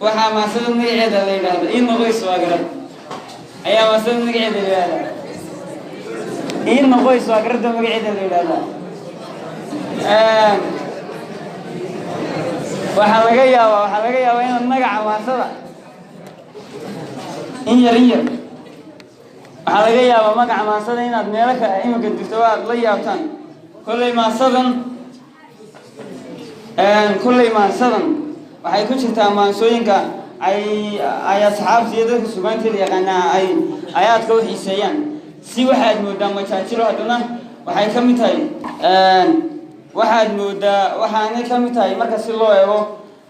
Waxaa maansada magaceeda la yidhaahda "Ii Noqo Iswaagarad" ayaa maansada magaceeda la yidhahdaa. "Ii Noqo Iswaagarada" magaceeda la yidhahdaa. Waxaa laga yaabaa inaad magaca maansada in yar in yar, waxaa laga yaabaa magaca maansada inaad meelo kale iminka jirto aad la yaabtaan. Kolley maansadan waxay ku jirtaa maansooyinka ay asxaabta iyo dadka sugaanteeda yaqaanaa ay aadka u xiiseeyaan. Si waxaad moodaa majaajilo, haddana waxay ka mid tahay, waxaad moodaa, waxaanay ka mid tahay marka si loo eego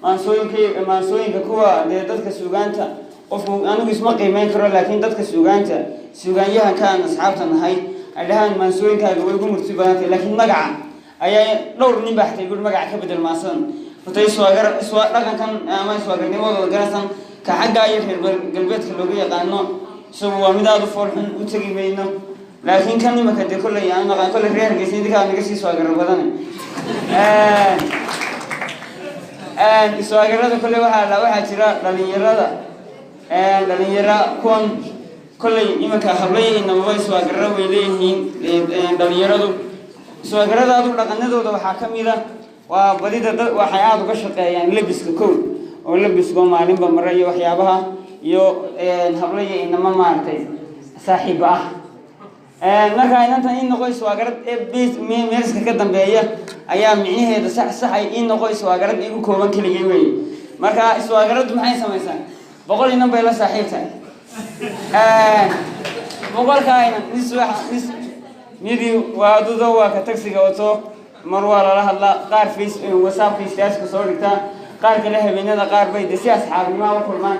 maansooyinka kuwa dee dadka sugaanta. Qofku anigu isma qiimeyn karo, laakiin dadka sugaanta, sugaanyahanka aan asxaabta nahay, ay dhahaan maansooyinkaaga way ugu murti badantay. Laakiin magaca ayaa dhowr nin baa xatay guri magaca ka bedel maansadan. Horta iswaagar iswa dhaqankan ama iswaagarnimadooda garansan ka xagga iyo reer galbeedka looga yaqaano, isagu waa mid aada u foolxun, u tegi mayno. Laakiin kan imaka dee kolley aan naqaan, kolley reer Hargeysa idinkaa naga sii iswaagaro badan. Iswaagarada kolley waxaa jira dhalinyara kuwan kolley imanka hablay inamaba iswaagarro way leeyihiin. Dhalinyaradu iswaagarada adu dhaqanadooda waxaa ka mid a waa badida dad waxay aada uga shaqeeyaan lebiska kow, oo lebisko maalinba mare iyo waxyaabaha iyo hablo iyo inamo maaragtay saaxiiba ah. Marka inantan "Ii Noqo Iswaagarad" ee meerska ka dambeeya ayaa micnaheeda sax saxay. "Ii noqo iswaagarad" igu kooban keligay weeye. Marka iswaagaraddu maxay samaysaa? 100 inan bay la saaxiib tahay. 100-kaa inan nis nis midii waa adudo, waa ka tagsiga wato, mar waa lala hadlaa, qaar face WhatsAppka statuska soo dhigtaa, qaar kale habeenada qaar bay de si asxaabnimaa u kulmaan,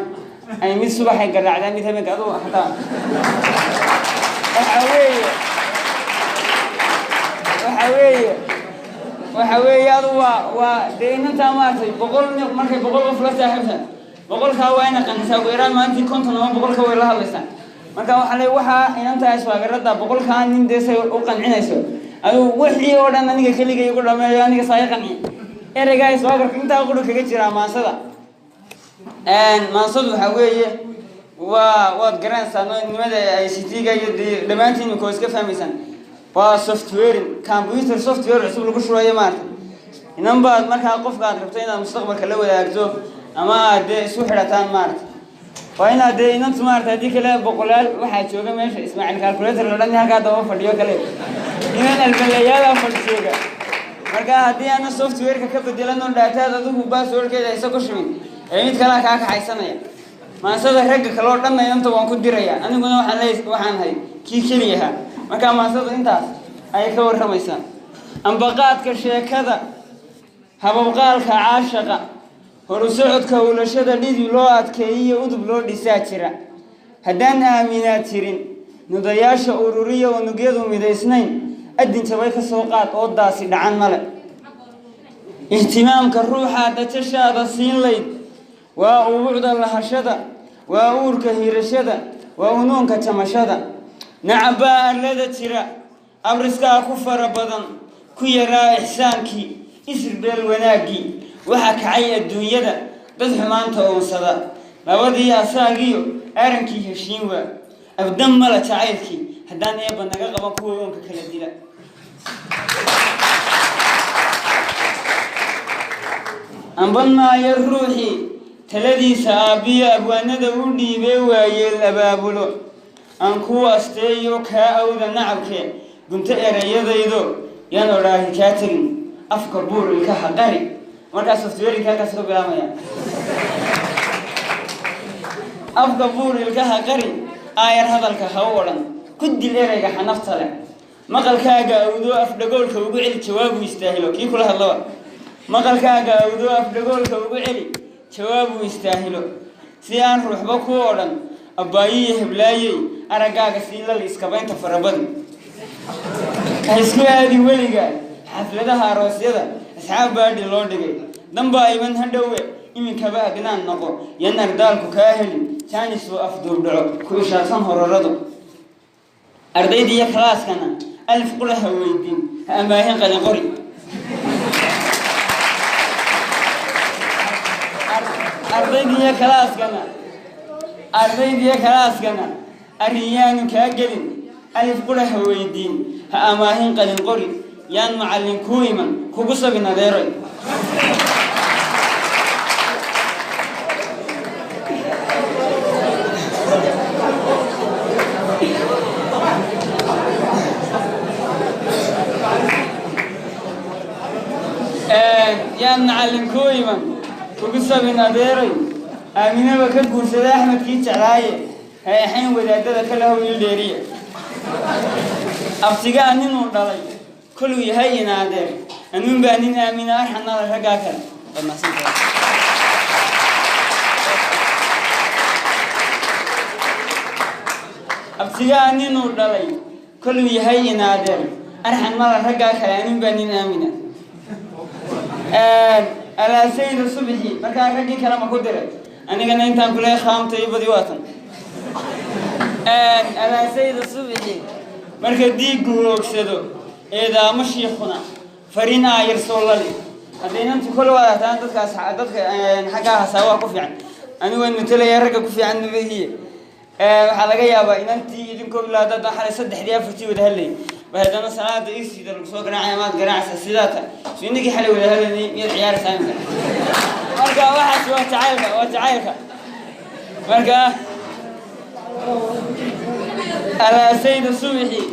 ay mid subaxay garaacdaan, mid habeenka adugu xataa. Waxa weeye adu waa dee inantaa maaragtay 100 nin markay 100 qof la saaxiibta, 100-kaa waa ina qancisaa. Ugu yaraan maalintii 50 ama 100-ka way la hadlaysaa. Marka waxaa le waxaa inantaa iswaagarada 100-kaa nin dee say u qancinayso, adigu wixii oo dhan aniga keligay igu dhameeyo, aniga saa i qanci. Ereygaa iswaagarka intaa quru kaga jiraa maansada. Maansadu waxaa weeye waad garanaysaa nimada ICT-ga iyo dee dhammaantiin imika waa iska fahmaysaan. Waa software, computer software cusub lagu shubayo maarata. Inan baad markaa qofka aad rabto inaad mustaqbalka la wadaagto ama aad dee isku xidhataan maarata, waa inaad dee inantu maarata. Haddii kale boqolaal waxaa jooga meesha Ismaaciil calculator la dhan halkaa daba fadhiyo kale, inan albalayaala fadhi jooga. Marka haddii aana softwareka ka bedelan oo dataad adigu passwordkeeda haysa ku shubin, ee mid kalea kaa kaxaysanaya. Maansada ragga kale oo dhanna inanta waan ku diraya, aniguna waxaan leey waxaan hay kii keliyahaa. Marka maansadu intaas ayay ka warramaysaa: ambaqaadka sheekada, hababqaalka caashaqa, horu socodka hulashada, dhidib loo adkeeyiyo udub loo dhisaa jira. Haddaan aaminaad jirin, nudayaasha ururiya, unugyadu midaysnayn, adin jabay ka soo qaad oo daasi dhacan male. Ihtimaamka ruuxa dhajashaada siin layd waa ubuucda lahashada, waa uurka hiirashada, waa unuunka jamashada. Nacabaa arlada jira, abriskaa ku fara badan, ku yaraa ixsaankii, isirbeel wanaaggii. Waxaa kacay adduunyada dad xumaanta uunsada, labadii asaagiyo arankii heshiin waa abdan mala jacaylkii. Haddaan Eebba naga qaban kuwa oonka kala dila. Amban maayo ruuxii taladiisa aabbiyo abwaanada u dhiibee waayeel abaabulo aan kuu asteeyo kaa awda nacabke gunto erayadaydo yaan odhaahi kaa tegin. Afka buur, ilkaha qari. Markaa softwareinka halkaas ka bilaabmaya: afka buur, ilkaha qari, aayar hadalka ha u odhan, ku dil ereyga xanafta leh, maqalkaaga awdo, afdhagoolka ugu celi jawaabuu istaahilo. Kii kula hadlaba maqalkaaga awdo, afdhagoolka ugu celi jawaabuu istaahilo, si aan ruuxba ku odhan abbaayiyo heblaayey. Araggaaga sii lali, iskabaynta farabadi ha isku aadin weliga xafladaha aroosyada asxaab baadhi loo dhigay. Danbaa iman hadhowe, iminkaba agnaan noqo, yan ardaalku kaa helin jaanis uu afduub dhaco ku ishaarsan hororadu. Ardayda iyo kalaaskana alif qura ha weydiin, ha amaahin qalin qori. Ardaydiiyo kalaaskana, ardaydiiyo kalaaskana arrinyaanu kaa gelin, alif qura ha weydiin, ha amaahin qalin qori, yaan macallin kuu iman kugu sabin adeeroy. Yaan macallin kuu iman kugu sabin adeeray. Aaminaba ka guursaday Axmedkii jeclaaye, ha ahayn wadaadada kale how il dheeriya. Abtigaa ninuu dhalay koluu yahay inaadeer, anuunbaa nin aamina arxanada raggaa kale. Waad mahadsantahay. Abtigaa ninuu dhalay koluu yahay inaadeer, arxan mala raggaa kale, anuunbaa nin aamina. Alaasayda subixii markaa raggii kale ma ku diray, anigana intaan kule khaamta iyo badi waatan. Alaasayda subixii marka diiggu hoogsado, eedaamo shiikhuna fariin aayar soo lali. Haddaynantu kole waad artaan dadkaas, dadka xaggaa hasaawaa ku fiican, anigu waan matalaya ragga ku fiican mabahiye. Waxaa laga yaabaa inantii idinkoo ilaa haddaan xalay 3dii 4tii wada hadlayay ba haddana salaada isiida lagu soo garaacay, amaad garaacaysaa sidaa ta so inagii xalay wada hadlaynay miyaad ciyaaraysaa imika? Marka waxaas waa jacaylka, waa jacaylka. Marka alaasayda subixii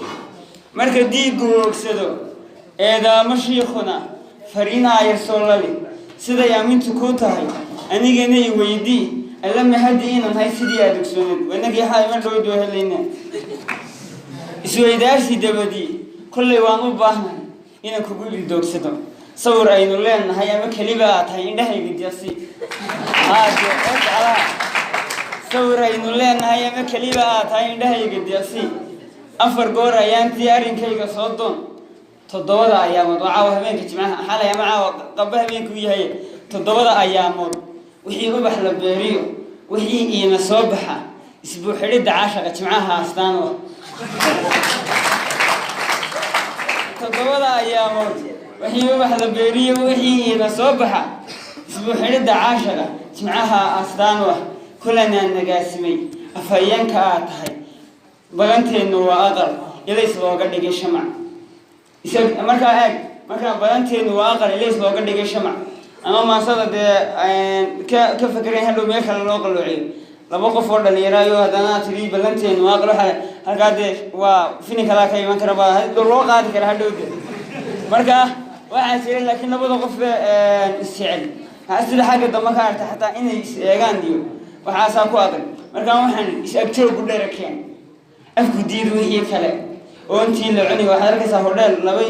marka diiggu hoogsado, eedaamo shiikhuna fariin aayar soo lali, siday aamintu kuu tahay anigana i weydii, alla mahadi inaan hay sidii aad ogsooneed, wanagii xalay mar dhowd waa hadlaynaa. Isweydaarsi dabadii kollay waan u baahnahay inaan kugu ildoogsado, sawir aynu leenahay ama keliba aad tahay indhahayga deeqsi. Haade oo jeclaha, sawir aynu leenahay ama keliba aad tahay indhahayga deeqsi. 4 goor ayaantii arrinkayga soo doon, 7da ayaamood waa caawa habeenka jimcaha, xalay ama caawa qaba habeenku yahay, 7da ayaamood wixii ubax la beeriyo, wixii iina soo baxa, isbuuxidhidda caashaqa jimcaha astaan u ah. 7da ayaamood wixii ubax la beeriyo, wixii iina soo baxa, isbuuxidhidda caashaqa jimcaha astaan u ah. Kulanaan nagaasimay afhayeenka aad tahay, balanteennu waa aqal ilays looga dhigay shamac. Markaa eeg, markaa balanteennu waa aqal ilays looga dhigay shamac, ama maasada dee ka fakerayn hadhow meel kale loo qalloociyo. Laba qof oo dhalinyaraayo haddana tiri ballanteenu waa aqal, waxa halkaa dee waa fini kalaa ka iman kara, baa loo qaadi kara hadhow de. Marka waxaa jira laakiin labada qof isjecel sida xagga dambe ka arta xataa inay is eegaan iyo waxaasaa ku adag. Markaa waxaan is agjoogu dherakeen, afku diid wixii kale oo intii la cuni. Waxaad arkaysaa hodheel labay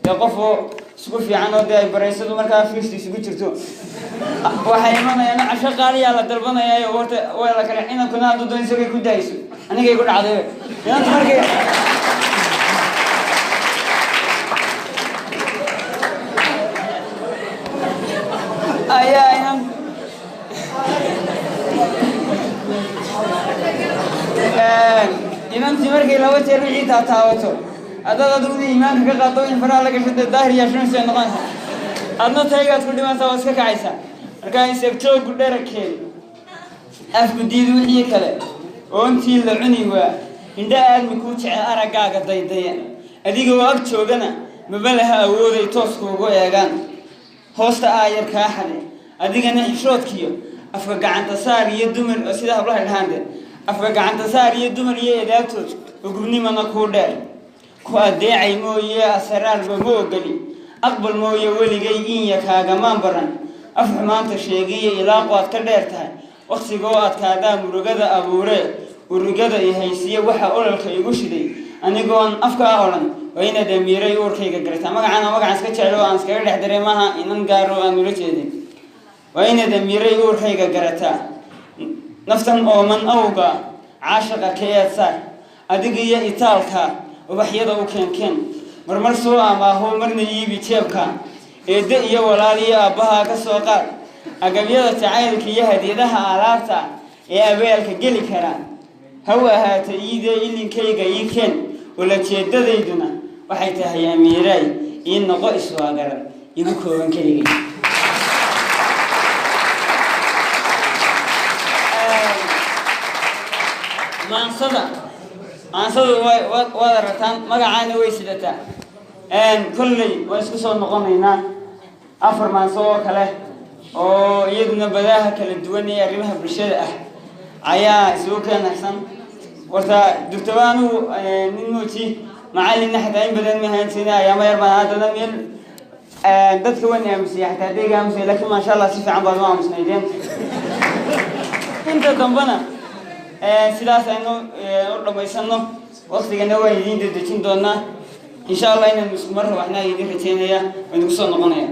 dee qof oo isku fiican oo dee ay baraysadu markaa fiirsi isugu jirto, waxay imanayaan casho qaaliyaa la dalbanayaayo, horta waa la kale inankuna hadduu doon isagay ku daayso. Anigay ku dhacday inantu markay ayaa inan inantii markay 2 jeer wixii taataabato, haddaad adiguna iimaanka ka qaado in faraha la gasho dee daahir yaashanaysa noqonaysa, adna taygaad ku dhimanaysaa, waa iska kacaysaa. Markaa isagtoogu dherakeen, afku diid wixii kale oo intii la cuni waa, indha aadmi kuu jecel araggaaga daydaya, adigoo ag joogana maba laha awooday toos kuugu eegaan, hoosta aayar kaa xaday, adigana xishoodkiyo afka gacanta saar iyo dumar sida hablaha dhahaan dee, afka gacanta saar iyo dumar iyo edaabtood ugubnimana kuu dheer, ku adeecay mooye asaraarba ma ogoli, aqbal mooye weligay inya kaagamaan baran, af xumaanta sheegiyo ilaaqu aad ka dheer tahay, wakhtigoo adkaadaa murugada abuuree, urugada i haysiye waxa ololka igu shiday, anigoon afkaa odhan waa inaad amiiray uurkayga garataa. Magacaan magacaan iska jeclo aan iskaga dhex daray maaha inan gaaro aan ula jeedin. Waa inaad amiiray uurkayga garataa, naftan ooman awga caashaqa ka eed saar, adiga iyo itaalka ubaxyada u keenkeen, marmar soo amaaho marna iibi jeebka, eedde iyo walaal iyo aabbahaa ka soo qaad, agabyada jacaylka iyo hadiyadaha alaabta ee abeelka geli kara, haw ahaata iidee ilinkayga ii keen, ulajeedadayduna waxay tahay amiiraay ii noqo iswaagaran igu kooban keligay. Maansada, maansadu waad aragtaan, magacaana way sidataa. Kolley waan isku soo noqonaynaa. Afar maanso oo kale oo iyaduna badaha kala duwan ee arrimaha bulshada ah ayaa isugu keenaysan. Warta durtaba anigu nin muuji macalinna xataa in badan ma ahaan, ayaama yar baan haddana meel dadka waan aamusiyay, xataa hadayga aamusay, laakiin maasha Allah si fiican baad u aamusnaydeen. Inta dambena sidaas aynu u dhammaysano, waktigana waan idiin dedejin doonaa insha Allah. Inaynu isku mar waxna idiin rajeynaya, waan idinku soo noqonaya.